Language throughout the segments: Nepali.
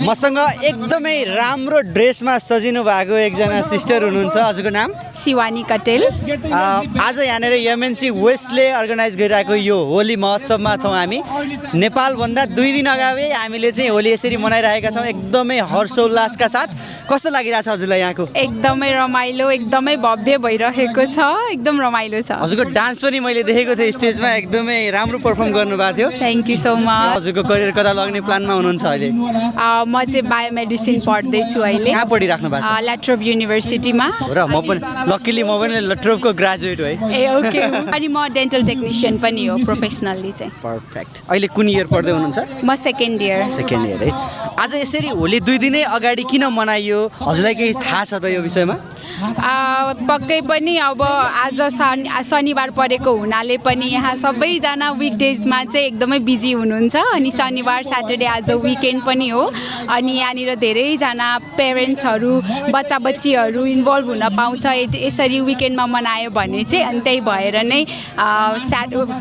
मसँग एकदमै राम्रो ड्रेसमा सजिनु भएको एकजना सिस्टर हुनुहुन्छ। हजुरको नाम? शिवानी कटेल। आज यहाँनिर एमएनसी वेस्टले अर्गनाइज गरिरहेको यो होली महोत्सवमा छौँ हामी। नेपालभन्दा 2 दिन अगावि हामीले चाहिँ होली यसरी मनाइरहेका छौँ एकदमै हर्षोल्लासका साथ। कस्तो लागिरहेछ हजुरलाई यहाँको? एकदमै रमाइलो, एकदमै भव्य भइरहेको छ, एकदम रमाइलो छ। हजुरको डान्स पनि मैले देखेको थिएँ स्टेजमा, एकदमै राम्रो पर्फर्म गर्नुभएको थियो। Thank you so much. हजुरको करियर कता लग्ने प्लानमा हुनुहुन्छ अहिले? म चाहिँ बायोमेडिसिन पढ्दैछु अहिले। कहाँ पढिराख्नु भएको छ? ल्याट्रोभ युनिभर्सिटीमा। र म पनि लक्किली म पनि लट्रोभको ग्रेजुएट हो है। ए ओके। अनि म डेन्टल टेक्निसियन पनि हो प्रोफेसनल्ली चाहिँ। पर्फेक्ट। अहिले कुन इयर पढ्दै हुनुहुन्छ? म सेकेन्ड इयर। सेकेन्ड इयर है। आज यसरी होली 2 दिनै अगाडि किन मनाइयो? हजुरलाई केही थाहा छ त यो विषयमा? पक्कै पनि अब आज शनिबार परेको हुनाले पनि यहाँ सबैजना विकडेजमा चाहिँ एकदमै बिजी हुनुहुन्छ। अनि शनिबार स्याटरडे आज विकेन्ड पनि हो। अनि यहाँनिर धेरैजना पेरेन्ट्सहरू बच्चा बच्चीहरू इन्भल्भ हुन पाउँछ यसरी विकेन्डमा मनायो भने चाहिँ। अनि त्यही भएर नै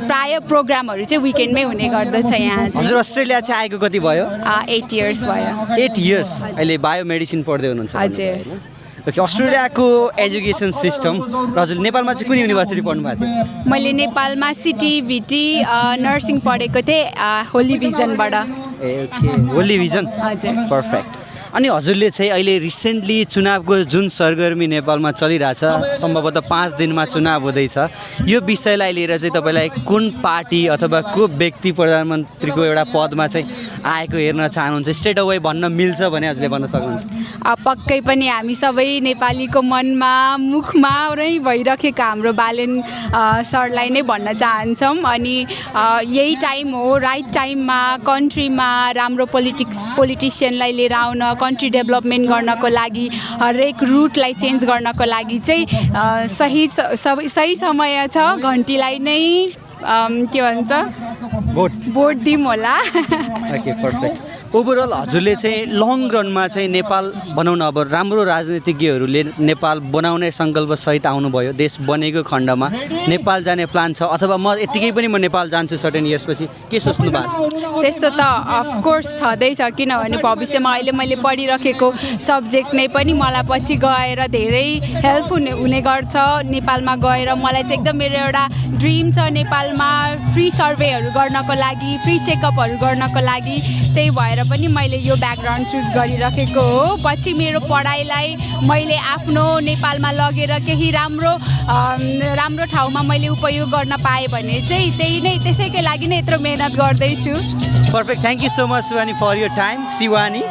प्राय प्रोग्रामहरू चाहिँ विकेन्डमै हुने गर्दछ यहाँ। हजुर अस्ट्रेलिया चाहिँ आएको कति भयो? 8 इयर्स भयो। 8 इयर्स। अहिले बायोमेडिसिन पढ्दै हुनुहुन्छ? हजुर। ओके। अस्ट्रेलियाको एजुकेसन सिस्टम र हजुर नेपालमा चाहिँ कुन युनिभर्सिटी पढ्नु भएको थियो? मैले नेपालमा सिटिभिटी नर्सिङ पढेको थिएँ होली भिजनबाट। ए ओके। होली भिजन। हजुर। पर्फेक्ट। अनि हजुरले चाहिँ अहिले रिसेन्टली चुनावको जुन सरगर्मी नेपालमा चलिरहेछ, सम्भवतः 5 दिनमा चुनाव हुँदैछ, यो विषयलाई लिएर चाहिँ तपाईँलाई कुन पार्टी अथवा को व्यक्ति प्रधानमन्त्रीको एउटा पदमा चाहिँ आएको हेर्न चाहनुहुन्छ? स्ट्रेट अवे भन्न मिल्छ भने हजुरले भन्न सक्नुहुन्छ? पक्कै पनि हामी सबै नेपालीको मनमा मुखमा नै भइरहेको हाम्रो बालेन सरलाई नै भन्न चाहन्छौँ। अनि यही टाइम हो, राइट टाइममा कन्ट्रीमा राम्रो पोलिटिसियनलाई लिएर आउन, कन्ट्री डेभलपमेन्ट गर्नको लागि, हरेक रुटलाई चेन्ज गर्नको लागि चाहिँ सही समय छ। घन्टीलाई नै के भन्छ भोट दिउँ होला। Okay perfect. ओभरअल हजुरले चाहिँ लङ रनमा चाहिँ नेपाल बनाउन, अब राम्रो राजनीतिज्ञहरूले नेपाल बनाउने सङ्कल्पसहित आउनुभयो, देश बनेको खण्डमा नेपाल जाने प्लान छ अथवा म यत्तिकै पनि म नेपाल जान्छु सर्टेन इयर्सपछि, के सोच्नु भएको छ? त्यस्तो त अफकोर्स छँदैछ, किनभने भविष्यमा अहिले मैले पढिरहेको सब्जेक्ट नै पनि मलाई पछि गएर धेरै हेल्प हुने गर्छ। नेपालमा गएर मलाई चाहिँ एकदम मेरो एउटा ड्रिम छ नेपालमा फ्री सर्वेहरू गर्नको लागि, फ्री चेकअपहरू गर्नको लागि। त्यही भएर पनि मैले यो ब्याकग्राउन्ड चुज गरिरहेको हो। पछि मेरो पढाइलाई मैले आफ्नो नेपालमा लगेर केही राम्रो ठाउँमा मैले उपयोग गर्न पाएँ भने चाहिँ त्यसैकै लागि नै यत्रो मेहनत गर्दैछु। Perfect. Thank you so much Shivani for your time. Shivani